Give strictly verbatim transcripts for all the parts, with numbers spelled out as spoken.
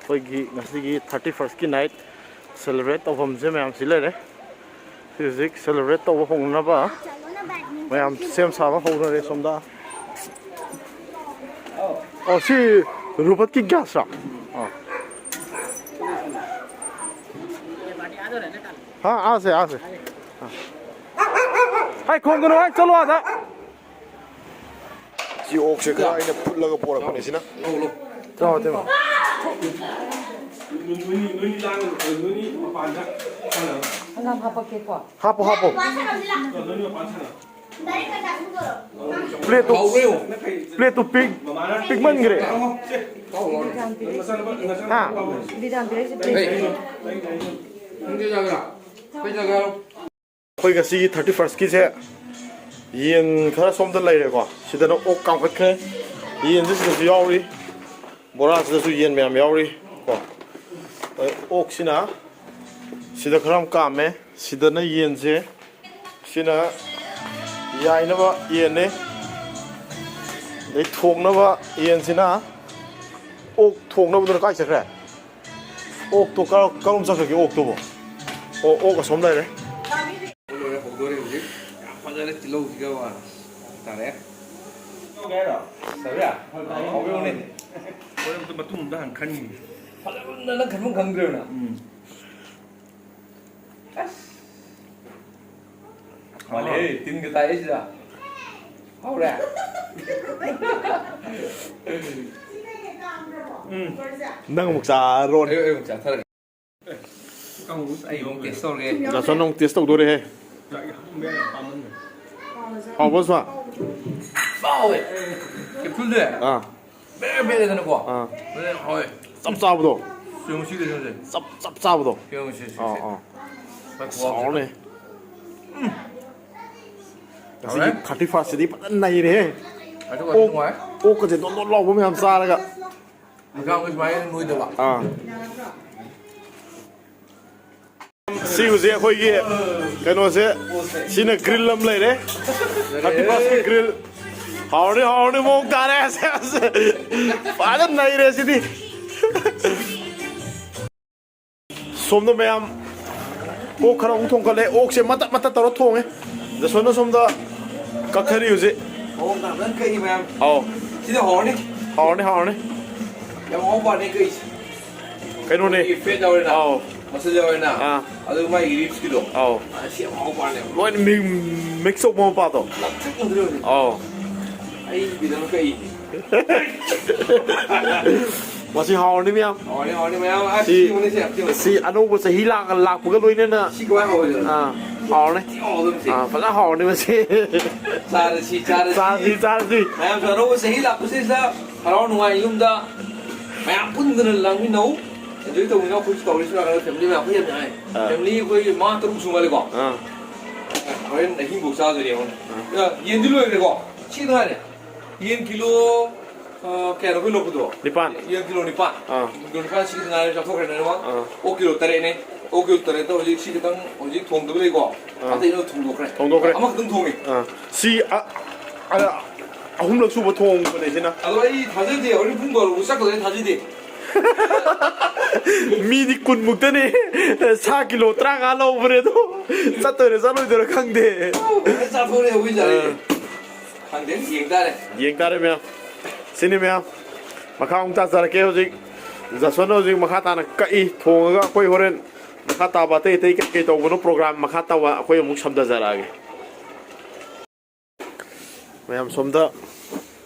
ꯑꯩꯈꯣꯏꯒꯤ ꯉꯁꯤꯒꯤ thirty ꯐꯥꯔꯁꯀꯤ night celebrate ꯇꯧꯐꯝꯁꯦ ꯃꯌꯥꯝ ꯁꯤ ꯂꯩꯔꯦ꯫ ꯁꯤ ꯍꯧꯖꯤꯛ ꯁꯦꯂꯦꯕ꯭ꯔꯦꯠ ꯇꯧꯕ ꯍꯧꯅꯅꯕ ꯃꯌꯥꯝ ꯁꯦꯝ ꯁꯥꯕ ꯍꯧꯅꯔꯦ ꯁꯣꯝꯗ꯫ ꯑꯣ, ꯁꯤ ꯔꯨꯕꯠꯀꯤ ꯒ꯭ꯌꯥꯁꯔꯣ? ꯑꯣ꯫ ꯍꯥ, ꯑꯥꯁꯦ, ꯑꯥꯁꯦ꯫ ꯍꯥꯏ, ꯈꯣꯡꯒꯅꯨ ꯍꯥꯏ, ꯆꯠꯂꯣ ꯑꯥꯗ꯫ ꯁꯤ ꯑꯣꯛꯁꯦ ꯈꯔ ꯑꯩꯅ ꯐꯨꯠꯂꯒ ꯄꯣꯔꯛꯄꯅꯦ ꯁꯤꯅ꯫ ꯆꯥꯎ, ꯇꯦꯕ꯫ ꯅꯣꯏꯅꯤ, ꯅꯣꯏꯅꯤ ꯂꯥꯡꯒꯅꯨ, ꯅꯣꯏꯅꯤ ꯃꯄꯥꯟꯗ ꯁꯥꯟꯅꯔꯣ꯫ ꯍꯪꯒꯥꯝ ꯍꯥꯄꯛꯀꯦꯀꯣ꯫ ꯍꯥꯄꯣ, ꯍꯥꯄꯣ꯫ ꯅꯣꯏꯅꯤ ꯃꯄꯥꯟ ꯁꯥꯟꯅꯔꯣ꯫ ꯄ꯭ꯂꯦꯠꯇꯨ, ꯍꯥꯎꯔꯦ꯫ ꯄ꯭ꯂꯦꯠꯇꯨ ꯄꯤꯛ-, ꯄꯤꯛꯃꯟꯈ꯭ꯔꯦ꯫ ꯍꯥ? ꯕꯤꯗꯥꯝ ꯄꯤꯔꯛꯏꯁꯦ ꯄ꯭ꯂꯦꯠ꯫ ꯍꯦ꯫ ꯅꯪ ꯀꯩ ꯆꯥꯒꯦꯔꯥ? ꯀꯩ ꯆꯥꯒꯦꯔꯣ? ꯑꯩꯈꯣꯏ ꯉꯁꯤꯒꯤ ꯊꯥꯔꯇꯤ ꯐꯥꯔꯁꯀꯤꯁꯦ ꯌꯦꯟ ꯈꯔ ꯁꯣꯝꯗ ꯂꯩꯔꯦꯀꯣ꯫ ꯁꯤꯗꯅ ꯑꯣꯛ ꯀꯥꯝꯈꯠꯈ꯭ꯔꯦ꯫ ꯌꯦꯟꯁꯦ ꯁꯤꯗꯁꯨ ꯌꯥꯎꯔꯤ꯫ ꯕꯣꯔꯥꯁꯤꯗꯁꯨ ꯌꯦꯟ ꯃꯌꯥꯝ ꯌꯥꯎꯔꯤ ꯀꯣ꯫ ꯑꯣꯛꯁꯤꯅ ꯁꯤꯗ ꯈꯔ ꯑꯃ ꯀꯥꯝꯃꯦ꯫ ꯁꯤꯗꯅ ꯌꯦꯟꯁꯦ, ꯁꯤꯅ ꯌꯥꯏꯅꯕ ꯌꯦꯟꯅꯦ꯫ ꯑꯗꯩ ꯊꯣꯡꯅꯕ ꯌꯦꯟꯁꯤꯅ, ꯑꯣꯛ ꯊꯣꯡꯅꯕꯗꯨꯅ ꯀꯥꯏ ꯆꯠꯈ꯭ꯔꯦ? ꯑꯣꯛꯇꯣ ꯀꯔ-, ꯀꯔꯣꯝ ꯆꯠꯈ꯭ꯔꯒꯦ ꯑꯣꯛꯇꯨꯕꯣ? ꯑꯣ, ꯑꯣꯛ ꯑꯁꯣꯝ ꯂꯩꯔꯦ꯫ ꯂꯣꯏꯔꯦ, ꯍꯧꯗꯣꯔꯦ ꯍꯧꯖꯤꯛ꯫ ꯌꯥꯝ ꯐꯖꯔꯦ ꯇꯤꯜꯍꯧꯁꯤꯒ ꯋꯥ꯫ ꯇꯥꯔꯦ꯫ ꯇꯧꯒꯦ ꯍꯥꯏꯔꯣ? ꯇꯧ ꯌꯥ? ꯍꯣꯏ, ꯍꯣꯏ, ꯍꯣꯏ꯫ ꯍꯣꯏ, ꯑꯝꯇ ꯃꯇꯨꯡ ꯑꯝꯇ ꯍꯥꯟꯅ ꯈꯟꯈꯤꯒꯦ꯫ ꯐꯖꯃꯟꯗꯅ ꯈꯟꯐꯝ ꯈꯪꯗ꯭ꯔꯦꯕ ꯅꯪ꯫ ꯎꯝ꯫ ꯑꯁ꯫ ꯃꯥꯜꯂꯦꯍꯦ, ꯇꯤꯟꯒ ꯇꯥꯏꯍꯦ ꯁꯤꯗ꯫ ꯍꯥꯎꯔꯦ? ꯎꯝ꯫ ꯅꯪ ꯑꯃꯨꯛ ꯆꯥꯔꯣꯅꯦ꯫ ꯑꯩ, ꯑꯩ ꯑꯃꯨꯛ ꯆꯥꯊꯔꯒꯦ꯫ ꯑꯩ ꯑꯃꯨꯛ ꯇꯦꯁ ꯇꯧꯔꯒꯦ꯫ ꯗꯥꯁꯣꯟ ꯑꯃꯨꯛ ꯇꯦꯁ ꯇꯧꯗꯣꯔꯦꯍꯦ꯫ ꯍꯥꯎꯕ꯭ꯔꯣ, ꯁ꯭ꯋꯥ? ꯍꯥꯎꯋꯦ꯫ ꯀꯦꯞꯁꯨꯜꯁꯦ ꯑꯥ꯫ ꯕꯦꯔꯦ ꯕꯦꯔꯦꯗꯅꯀꯣ꯫ ꯑꯥ꯫ ꯑꯗꯨꯅ ꯍꯥꯎꯋꯦ꯫ ꯆꯞ ꯆꯥꯕꯗꯣ꯫ ꯁꯤ ꯌꯦꯡꯉꯨ, ꯁꯤ ꯀꯩꯅꯣꯁꯦ꯫ ꯆꯞ, ꯆꯞ ꯆꯥꯕꯗꯣ꯫ ꯁꯤ ꯌꯦꯡꯉꯨ, ꯁꯤ, ꯁꯤ, ꯑꯥ, ꯁꯤ꯫ ꯑꯥ꯫ ꯃꯥꯏ ꯑꯁ, ꯈꯨꯍꯥꯎꯁꯦ꯫ ꯍꯥꯎꯔꯅꯦ꯫ ꯎꯝ꯫ ꯉꯁꯤꯒꯤ ꯍꯥꯎꯔꯦ꯫ ꯊꯥꯔꯇꯤ ꯐꯥꯔꯁꯁꯤꯗꯤ ꯐꯖꯅ ꯅꯩꯔꯦꯍꯦ꯫ ꯑꯗꯨꯒ ꯑꯣꯛ, ꯅꯨꯡꯉꯥꯏ꯫ ꯑꯣꯛꯀꯁꯦ ꯗꯣꯟ ꯗꯣꯟ ꯂꯥꯎꯕ ꯃꯌꯥꯝ ꯆꯥꯔꯒ꯫ ꯍꯛꯆꯥꯡꯁꯦ ꯁꯨꯃꯥꯏꯅ ꯅꯣꯏꯗꯕ꯫ ꯑꯥ꯫ ꯁꯤ ꯍꯧꯖꯤꯛ ꯑꯩꯈꯣꯏꯒꯤ ꯀꯩꯅꯣꯁꯦ, ꯁꯤꯅ ꯒ꯭ꯔꯤꯜ ꯑꯃ ꯂꯩꯔꯦ꯫ ꯊꯥꯔꯇꯤ ꯐꯥꯔꯁꯀꯤ ꯒ꯭ꯔꯤꯜ꯫ ꯍꯥꯎꯔꯅꯤ, ꯍꯥꯎꯔꯅꯤ, ꯃꯑꯣꯡ ꯇꯥꯔꯦ꯫ ꯑꯁ, ꯑꯁ꯫ ꯐꯖꯅ ꯅꯩꯔꯦ ꯁꯤꯗꯤ꯫ ꯁꯣꯝꯗ ꯃꯌꯥꯝ ꯑꯣꯛ ꯈꯔ ꯑꯃꯨꯛ ꯊꯣꯡꯒꯠꯂꯦ꯫ ꯑꯣꯛꯁꯦ ꯃꯇꯠ ꯃꯇꯠ ꯇꯧꯔ ꯊꯣꯡꯉꯦ꯫ ꯖꯁꯣꯟꯅ ꯁꯣꯝꯗ ꯀꯛꯊꯔꯤ ꯍꯧꯖꯤꯛ꯫ ꯑꯣ, ꯀꯥꯡꯈꯟ ꯀꯛꯏ ꯃꯌꯥꯝ꯫ ꯑꯧ꯫ ꯁꯤꯗ ꯍꯧꯔꯅꯤ꯫ ꯍꯧꯔꯅꯤ, ꯍꯧꯔꯅꯤ꯫ ꯌꯥꯝ ꯍꯥꯎꯕ ꯄꯥꯔꯅꯦ ꯀꯛꯏꯁꯦ꯫ ꯀꯩꯅꯣꯅꯦ꯫ ꯑꯩꯈꯣꯏꯒꯤ ꯐꯦꯠ ꯌꯥꯎꯔꯦꯅ꯫ ꯑꯧ꯫ ꯃꯁꯜ ꯌꯥꯎꯔꯦꯅ꯫ ꯑꯥ꯫ ꯑꯗꯨꯒ ꯃꯥꯒꯤ ꯔꯤꯞꯁꯀꯤꯗꯣ꯫ ꯑꯧ꯫ ꯑꯥ, ꯁꯤ ꯌꯥꯝ ꯍꯥꯎꯕ ꯄꯥꯔꯅꯦꯕ꯫ ꯂꯣꯏꯅ ꯃꯤ-, ꯃꯤꯛꯁ ꯇꯧꯕ ꯃꯄꯥꯗꯣ꯫ ꯂꯪꯇ꯭ꯔꯤꯛ ꯂꯪꯇ꯭ꯔꯤꯛ ꯑꯣꯏꯅ꯫ ꯑꯧ꯫ ꯑꯩ ꯕꯤꯗꯜ ꯀꯛꯏꯅꯦ꯫ ꯃꯁꯤ ꯍꯥꯎꯔꯅꯤ ꯃꯌꯥꯝ꯫ ꯍꯥꯎꯔꯅꯤ, ꯍꯥꯎꯔꯅꯤ ꯃꯌꯥꯝ꯫ ꯑꯁ, ꯁꯤ, ꯁꯤ ꯌꯦꯡꯉꯨꯅꯦ, ꯁꯤ ꯌꯥꯝ ꯊꯤꯅ꯫ ꯁꯤ ꯑꯅꯧꯕ ꯆꯍꯤ ꯂꯥꯛ-, ꯂꯥꯛꯄꯒ ꯂꯣꯏꯅꯅ꯫ ꯁꯤ ꯀꯃꯥꯏꯅ ꯍꯥꯎꯔꯣꯏꯗꯣꯏꯅꯣ? ꯑꯥ, ꯍꯥꯎꯔꯅꯤ꯫ ꯊꯤ ꯍꯥꯎꯗꯣꯏꯅꯤ ꯁꯤ꯫ ꯑꯥ, ꯐꯖꯅ ꯍꯥꯎꯔꯅꯤ ꯃꯁꯤ꯫ ꯆꯥꯔꯁꯤ, ꯆꯥꯔꯁꯤ꯫ ꯆꯥꯔꯁꯤ, ꯆꯥꯔꯁꯤ꯫ ꯃꯌꯥꯝꯁꯨ ꯑꯅꯧꯕ ꯆꯍꯤ ꯂꯥꯛꯄꯁꯤꯗ ꯍꯔꯥꯎ ꯅꯨꯡꯉꯥꯏ ꯌꯨꯝꯗ ꯃꯌꯥꯝ ꯄꯨꯟꯗꯅ ꯂꯥꯡꯃꯤꯟꯅꯧ꯫ ꯑꯦꯟꯖꯣꯏ ꯇꯧꯃꯤꯟꯅꯧ꯫ ꯑꯩꯈꯣꯏꯁꯨ ꯇꯧꯔꯤꯁꯤ ꯃꯌꯥꯝ ꯐꯦꯃꯤꯂꯤ ꯃꯌꯥꯝ ꯑꯩꯈꯣꯏ ꯌꯥꯝ ꯌꯥꯝꯃꯦ꯫ ꯑꯥ꯫ ꯐꯦꯃꯤꯂꯤ ꯑꯩꯈꯣꯏ ꯃꯉꯥ ꯇꯔꯨꯛ ꯁꯨ ꯃꯥꯜꯂꯦꯀꯣ꯫ ꯑꯥ꯫ ꯍꯣꯔꯦꯟ ꯑꯍꯤꯡꯐꯥꯎ ꯆꯥꯗꯣꯏꯅꯦ ꯌꯦꯡꯉꯣ꯫ ꯑꯥ꯫ ꯌꯦꯟꯗꯤ ꯂꯣꯏꯈ꯭ꯔꯦꯀꯣ꯫ ꯁꯤ ꯉꯥꯏꯔꯦ꯫ ꯌꯦꯟ ꯀꯤꯂꯣ, ꯑ, ꯀꯌꯥꯅꯣ ꯑꯩꯈꯣꯏ ꯂꯣꯛꯄꯗꯣ? ꯅꯤꯄꯥꯟ꯫ ꯌꯦꯟ ꯀꯤꯂꯣ ꯅꯤꯄꯥꯟ꯫ ꯑꯥ꯫ ꯀꯤꯂꯣ ꯅꯤꯄꯥꯟ ꯁꯤ ꯉꯥꯏꯔꯦ ꯆꯥꯊꯣꯛꯈ꯭ꯔꯦ ꯂꯣꯏꯅꯃꯛ꯫ ꯑꯥ꯫ ꯑꯣꯛ ꯀꯤꯂꯣ ꯇꯔꯦꯠꯅꯦ꯫ ꯑꯣꯛ ꯀꯤꯂꯣ ꯇꯔꯦꯠꯇ ꯍꯧꯖꯤꯛ ꯁꯤ ꯈꯤꯇꯪ ꯍꯧꯖꯤꯛ ꯊꯣꯡꯗꯕ ꯂꯩꯀꯣ? ꯑꯥ꯫ ꯑꯇꯩ ꯂꯣꯏ ꯊꯣꯡꯗꯣꯛꯈ꯭ꯔꯦ꯫ ꯊꯣꯡꯗꯣꯛꯈ꯭ꯔꯦ꯫ ꯑꯃꯈꯛꯇꯪ ꯊꯣꯡꯉꯦ꯫ ꯑꯥ꯫ ꯁꯤ ꯑ-, ꯑ-, ꯑꯍꯨꯝꯂꯛ ꯁꯨꯕ ꯊꯣꯡꯕꯅꯦ ꯁꯤꯅ꯫ ꯑꯗꯣ ꯑꯩ ꯊꯥꯖꯗꯦ꯫ ꯍꯣꯔꯦꯟ ꯄꯨꯡ ꯕꯥꯔꯣꯕꯨ ꯆꯠꯀꯗ꯭ꯔꯥ ꯑꯩ ꯊꯥꯖꯗꯦ꯫ ꯃꯤꯗꯤ ꯀꯨꯟꯃꯨꯛꯇꯅꯦ꯫ ꯁꯥ ꯀꯤꯂꯣ ꯇꯔꯥꯃꯉꯥ ꯂꯧꯕꯅꯦ ꯑꯗꯣ꯫ ꯆꯠꯇꯣꯏꯔꯥ ꯆꯠꯂꯣꯏꯗꯣꯏꯔꯥ ꯈꯪꯗꯦ꯫ ꯂꯣꯏ ꯆꯥꯊꯣꯛꯑꯦ ꯑꯩꯈꯣꯏ ꯆꯥꯔꯤꯁꯦ꯫ ꯑꯥ꯫ ꯈꯪꯗꯦ, ꯌꯦꯡ ꯇꯥꯔꯦ꯫ ꯌꯦꯡ ꯇꯥꯔꯦ ꯃꯌꯥꯝ꯫ ꯁꯤꯅꯤ ꯃꯌꯥꯝ꯫ ꯃꯈꯥ ꯑꯃꯨꯛ ꯇꯥꯖꯔꯛꯀꯦ ꯍꯧꯖꯤꯛ꯫ ꯖꯁꯟꯅ ꯍꯧꯖꯤꯛ ꯃꯈꯥ ꯇꯥꯅ ꯀꯛꯏ꯫ ꯊꯣꯡꯉꯒ ꯑꯩꯈꯣꯏ ꯍꯣꯔꯦꯟ ꯃꯈꯥ ꯇꯥꯕ ꯑꯇꯩ ꯑꯇꯩ ꯀꯩ ꯀꯩ ꯇꯧꯕꯅꯣ ꯄ꯭ꯔꯣꯒ꯭ꯔꯥꯝ ꯃꯈꯥ ꯇꯥꯕ ꯑꯩꯈꯣꯏ ꯑꯃꯨꯛ ꯁꯝꯊꯖꯔꯛꯑꯒꯦ꯫ ꯃꯌꯥꯝ ꯁꯣꯝꯗ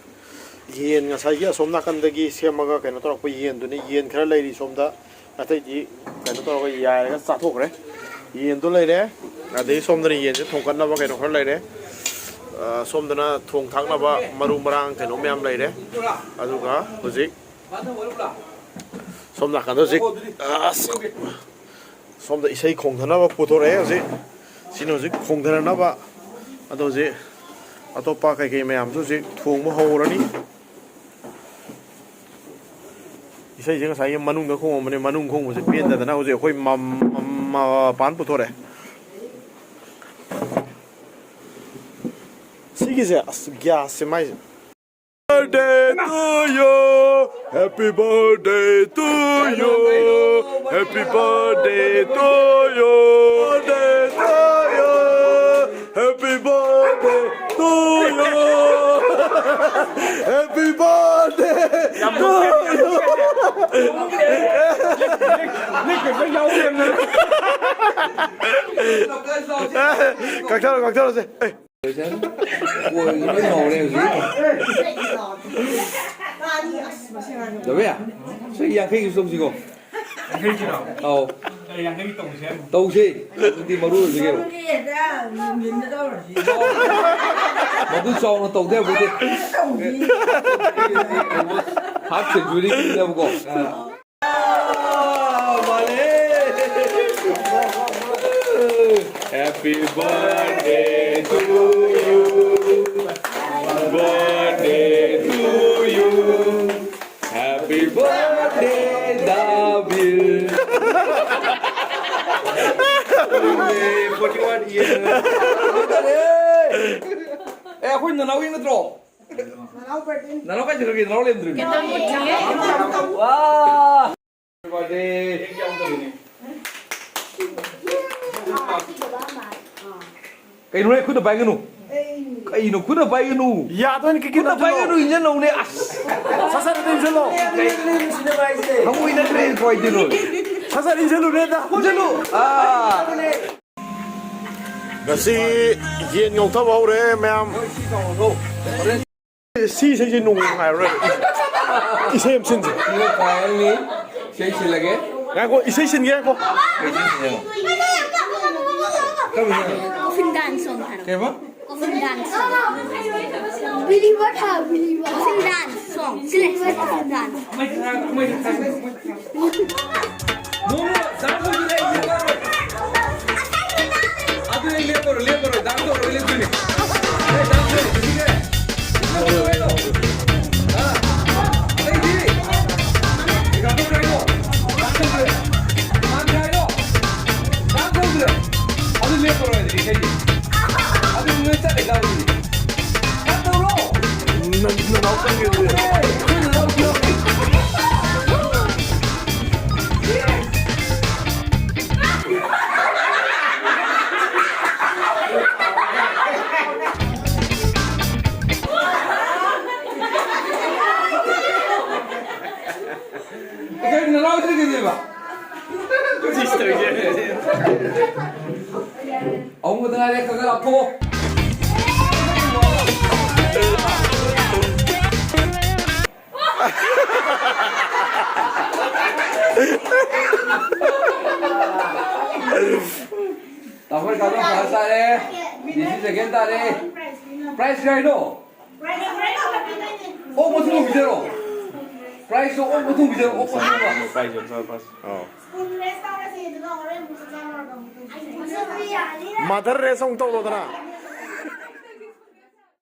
ꯌꯦꯟ ꯉꯁꯥꯏꯒꯤ ꯑꯁꯣꯝ ꯅꯥꯀꯟꯗꯒꯤ ꯁꯦꯝꯃꯒ ꯀꯩꯅꯣ ꯇꯧꯔꯛꯄ ꯌꯦꯟꯗꯨꯅꯤ꯫ ꯌꯦꯟ ꯈꯔ ꯂꯩꯔꯤ ꯁꯣꯝꯗ꯫ ꯑꯇꯩꯗꯤ ꯀꯩꯅꯣ ꯇꯧꯔꯒ ꯌꯥꯏꯔꯒ ꯆꯥꯊꯣꯛꯈ꯭ꯔꯦ꯫ ꯌꯦꯟꯗꯣ ꯂꯩꯔꯦ꯫ ꯑꯗꯩ ꯁꯣꯝꯗꯅ ꯌꯦꯟꯁꯦ ꯊꯣꯡꯒꯠꯅꯕ ꯀꯩꯅꯣ ꯈꯔ ꯂꯩꯔꯦ꯫ ꯑ, ꯁꯣꯝꯗꯅ ꯊꯣꯡ ꯊꯥꯛꯅꯕ ꯃꯔꯨ ꯃꯔꯥꯡ ꯀꯩꯅꯣ ꯃꯌꯥꯝ ꯂꯩꯔꯦ꯫ ꯑꯗꯨꯒ ꯍꯧꯖꯤꯛ ꯁꯣꯝ ꯅꯥꯀꯟꯗ ꯍꯧꯖꯤꯛ, ꯑꯁ, ꯁꯣꯝꯗ ꯏꯁꯩ ꯈꯣꯡꯊꯅꯕ ꯄꯨꯊꯣꯔꯛꯑꯦ ꯍꯧꯖꯤꯛ꯫ ꯁꯤꯅ ꯍꯧꯖꯤꯛ ꯈꯣꯡꯊꯅꯅꯕ꯫ ꯑꯗꯣ ꯍꯧꯖꯤꯛ ꯑꯇꯣꯞꯄ ꯀꯩꯀꯩ ꯃꯌꯥꯝꯁꯨ ꯍꯧꯖꯤꯛ ꯊꯣꯡꯕ ꯍꯧꯔꯅꯤ꯫ ꯏꯁꯩꯁꯦ ꯉꯁꯥꯏꯒꯤ ꯃꯅꯨꯡꯗ ꯈꯣꯡꯉꯝꯕꯅꯦ, ꯃꯅꯨꯡ ꯈꯣꯡꯕꯁꯦ ꯄꯦꯟꯗꯗꯅ ꯍꯧꯖꯤꯛ ꯑꯩꯈꯣꯏ ꯃꯝ-, ꯃꯝ-, ꯃꯄꯥꯟ ꯄꯨꯊꯣꯔꯛꯑꯦ꯫ ꯁꯤꯒꯤꯁꯦ, ꯑꯁ, ꯒ꯭ꯌꯥꯁꯁꯦ ꯃꯥꯏꯁꯦ꯫ Birthday to you. Happy birthday to you. Happy birthday to you. Birthday to you. Happy birthday to you. Happy birthday to you. ꯀꯛꯊꯔꯣ, ꯀꯛꯊꯔꯣꯁꯦ꯫ ꯑꯦ꯫ ꯀꯣꯏꯒ ꯂꯣꯏ ꯉꯧꯔꯦ ꯍꯧꯖꯤꯛ꯫ ꯗꯕꯦ, ꯁꯤ ꯌꯥꯡꯈꯩꯒꯤꯁꯨ ꯇꯧꯁꯤꯀꯣ꯫ ꯌꯥꯡꯈꯩꯒꯤꯔꯣ? ꯑꯧ꯫ ꯑꯦ, ꯌꯥꯡꯈꯩꯒꯤ ꯇꯧꯁꯦ ꯍꯥꯏꯕ꯫ ꯇꯧꯁꯦ꯫ ꯑꯗꯨꯗꯤ ꯃꯔꯨ ꯑꯣꯏꯕꯒꯤ꯫ ꯃꯗꯨ ꯆꯥꯎꯅ ꯇꯧꯗꯦ ꯍꯥꯏꯕꯗꯤ꯫ Half ꯁꯦꯟꯆꯨꯔꯤꯒꯤꯅꯦꯕꯀꯣ꯫ Happy birthday to you. Birthday to you. Happy birthday, Dabil. Forty-one years. ꯑꯦ, ꯑꯩꯈꯣꯏ ꯅꯅꯥꯎꯒꯤ ꯅꯠꯇ꯭ꯔꯣ? ꯅꯅꯥꯎ ꯀꯥꯏ ꯆꯠꯈ꯭ꯔꯒꯦ? ꯅꯅꯥꯎ ꯂꯩꯔꯝꯗ꯭ꯔꯤꯅꯦ꯫ ꯋꯥ! ꯀꯩꯅꯣꯅꯦ, ꯈꯨꯠꯇ ꯄꯥꯏꯒꯅꯨ꯫ ꯀꯩꯅꯣ, ꯈꯨꯠꯇ ꯄꯥꯏꯒꯅꯨ꯫ ꯌꯥꯗꯣꯏꯅꯤ, ꯀꯤꯀꯤ ꯈꯨꯠꯇ ꯅꯝꯁꯤꯜꯂꯣ꯫ ꯄꯥꯏꯒꯅꯨ, ꯏꯟꯖꯜꯂꯧꯅꯦ꯫ ꯑꯁ! ꯁꯠ ꯁꯠ ꯑꯗꯨ ꯏꯟꯁꯤꯜꯂꯣ꯫ ꯍꯪꯉꯣꯏ ꯅꯠꯇ꯭ꯔꯦ, ꯀꯃꯥꯏ ꯇꯧꯔꯤꯅꯣ? ꯁꯠ ꯁꯠ ꯏꯟꯁꯤꯜꯂꯨꯅꯦꯗ꯫ ꯏꯟꯁꯤꯜꯂꯨ꯫ ꯑꯥ꯫ ꯉꯁꯤ ꯌꯦꯟ ꯉꯧꯊꯕ ꯍꯧꯔꯦ, ꯃꯌꯥꯝ꯫ ꯁꯤ ꯏꯁꯩꯁꯦ ꯅꯨꯡꯉꯥꯏꯔꯣꯏ꯫ ꯏꯁꯩ ꯑꯃ ꯁꯤꯟꯁꯦ꯫ ꯁꯤꯒ ꯈꯥꯏꯔꯅꯤ꯫ ꯏꯁꯩ ꯁꯤꯜꯂꯒꯦ꯫ ꯉꯥꯏꯈꯣ, ꯏꯁꯩ ꯁꯤꯟꯒꯦ, ꯉꯥꯏꯈꯣ꯫ ꯀꯩ ꯏꯁꯩ ꯁꯤꯟꯗꯣꯏꯅꯣ? ꯀꯔꯝꯕ ꯏꯁꯩꯅꯣ? Coffin dance song ꯊꯥꯔꯛꯑꯣ꯫ ꯀꯩꯕ? Coffin dance song꯫ Believer ꯊꯥꯔꯛꯑꯣ, believer꯫ Coffin dance song꯫ Believer ꯊꯥꯔꯛꯑꯣ꯫ ꯅꯣꯡꯃ dance ꯇꯧꯁꯤꯔ? ꯑꯩ ꯂꯦꯞꯄꯔꯣꯏ꯫ ꯑꯗꯨ ꯑꯩ ꯂꯦꯞꯄꯔꯣꯏ, ꯂꯦꯞꯄꯔꯣꯏ, dance ꯇꯧꯔꯒ ꯂꯦꯞꯇꯣꯏꯅꯦ꯫ ꯑꯦ, dance ꯇꯧꯔꯣꯏ, ꯍꯧꯖꯤꯛꯅꯦ꯫ ꯂꯦꯞꯄꯔꯣꯏ ꯍꯥꯏꯔꯣ? ꯍꯥ? ꯑꯇꯩꯗꯤ? ꯀꯩꯀꯥ ꯇꯧꯔꯣꯏ ꯍꯥꯏꯔꯣ? Dance ꯇꯧꯔꯣꯏ꯫ ꯀꯅꯥ ꯍꯥꯏꯔꯣ? Dance ꯇꯧꯗ꯭ꯔꯦ꯫ ꯑꯗꯨ ꯂꯦꯞꯄꯔꯣꯏ ꯑꯗꯨꯗꯤ ꯏꯁꯩꯗꯤ꯫ ꯑꯗꯨ ꯂꯣꯏ ꯆꯠꯂꯦ ꯗꯥꯎꯗꯨꯗꯤ꯫ Dance ꯇꯧꯔꯣ꯫ ꯅꯪ, ꯅꯅꯥꯎ ꯆꯪꯒꯦ ꯑꯗꯨꯗꯤ꯫ ꯑꯦ, ꯑꯩꯈꯣꯏ ꯅꯅꯥꯎ ꯆꯪꯒꯦ꯫ ꯀꯩꯅꯣ ꯅꯅꯥꯎꯁꯤꯗꯤ ꯀꯩꯗꯧꯕ? ꯑꯍꯨꯝ ꯈꯛꯇ ꯉꯥꯏꯔꯦ, ꯈꯔ ꯈꯔ ꯂꯥꯞꯊꯣꯛꯑꯣ꯫ ꯇꯥꯃꯣ ꯀꯥꯗꯣ ꯐꯥꯔꯁ ꯇꯥꯔꯦ꯫ ꯗꯤ ꯁꯤ ꯁꯦꯀꯦꯟ ꯇꯥꯔꯦ꯫ ꯄ꯭ꯔꯥꯏꯖ ꯀꯌꯥꯅꯣ? ꯑꯣꯛ ꯃꯊꯨꯝ ꯄꯤꯖꯔꯣ꯫ ꯄ꯭ꯔꯥꯏꯖꯇꯣ ꯑꯣꯛ ꯃꯊꯨꯝ ꯄꯤꯖꯔꯣ, ꯑꯣꯛ ꯃꯊꯨꯝ꯫ ꯄ꯭ꯔꯥꯏꯖ ꯑꯝꯇ ꯄꯥꯏꯁꯤ꯫ ꯑꯥ꯫ ꯃꯥꯗꯔ ꯔꯦꯁ ꯑꯃꯨꯛ ꯇꯧꯔꯣꯗꯅ꯫